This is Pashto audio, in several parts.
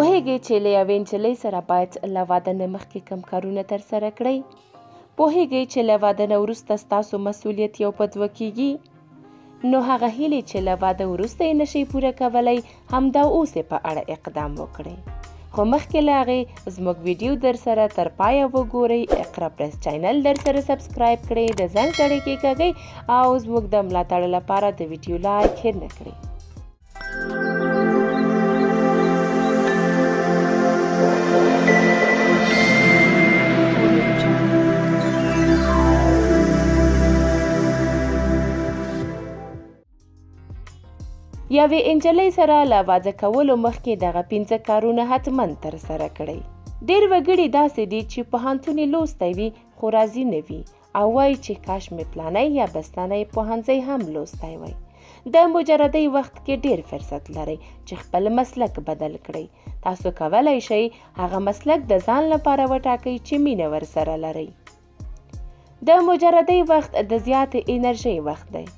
پوهېږئ چې له یوې نجلۍ سره باید له واده نه مخکې کوم کارونه ترسره کړئ؟ پوهېږئ چې له واده نه وروسته ستاسو مسوولیت یو په دوه کېږي؟ نو هغه هیلې چې له واده وروسته یې نشئ پوره کولی، همدا اوس یې په اړه اقدام وکړئ. خو مخکې له هغې زموږ ویډیو درسره تر پایه وګورئ، اقرا پریس چینل درسره سبسکرایب کړئ، د زنګ تڼۍ کېکاږئ او زموږ د ملاتړ لپاره د ویډیو لایک هېر نه کړئ. یوې انجلۍ سره له واده کولو مخکې دغه پنځه کارونه حتما ترسره کړئ. ډېر وګړي داسې دي چې پوهنتون یې لوستی وي خو راضي نه وي او وایي چې کاش مې پلانی یا بستانی پوهنځی هم لوستی وای. د مجردۍ وخت کې ډېر فرصت لرئ چې خپل مسلک بدل کړئ. تاسو کولی شئ هغه مسلک د ځان لپاره وټاکئ چې مینه ورسره لرئ. د مجردۍ وخت د زیاتې انرژۍ وخت دی.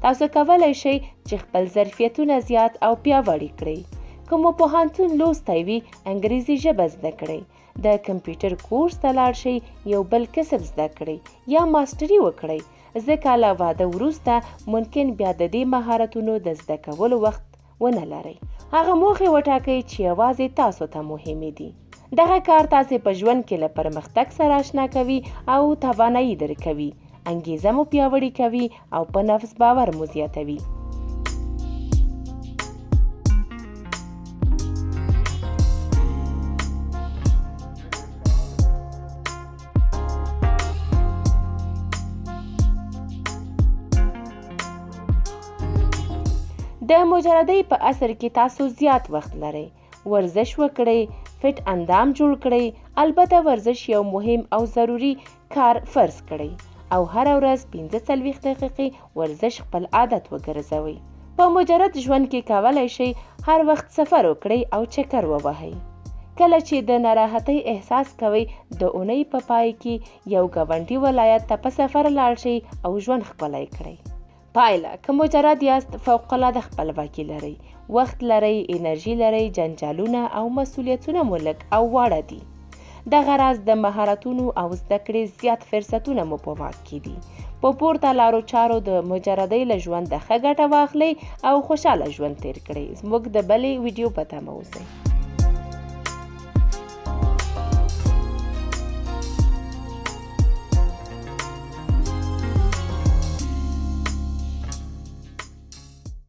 تاسو کولی شئ چې خپل ظرفیتونه زیات او پیاوړي کړئ. که مو پوهنتون لوستی وي، انګریزي ژبه زده کړئ، د کمپیوټر کورس ته لاړ شئ، یو بل کسب زده کړئ یا ماسټري وکړئ، ځکه له واده وروسته ممکن بیا د دې مهارتونو د زده کولو وخت ونه لرئ. هغه موخې وټاکئ چې یوازې تاسو ته مهمې دي. دغه کار تاسې په ژوند کې له پرمختګ سره اشنا کوي او توانایي درکوي، انګیزه مو پیاوړې کوي او په نفس باور مو زیاتوي. د مجردۍ په عصر کې تاسو زیات وخت لرئ. ورزش وکړئ، فټ اندام جوړ کړئ، البته ورزش یو مهم او ضروري کار فرض کړئ او هره ورځ 45 دقیقې ورزش خپل عادت وګرځوئ. په مجرد ژوند کې کولی شئ هر وخت سفر وکړئ او چکر ووهئ. کله چې د ناراحتۍ احساس کوئ، د اونۍ په پای کې یو ګاونډي ولایت ته په سفر لاړ شئ او ژوند ښکلی کړئ. پایله، که مجرد یاست، فوق العاده خپلواکي لرئ، وخت لرئ، انرژي لرئ، جنجالونه او مسوولیتونه مو لږ او واړه دي. دغه راز د مهارتونو او زده کړې زیات فرصتونه مو په واک کې دي. په پورته لارو چارو د مجردۍ له ژونده ښه ګټه واخلئ او خوشاله ژوند تېر کړئ. زموږ د بلې ویډیو په تمه اوسئ.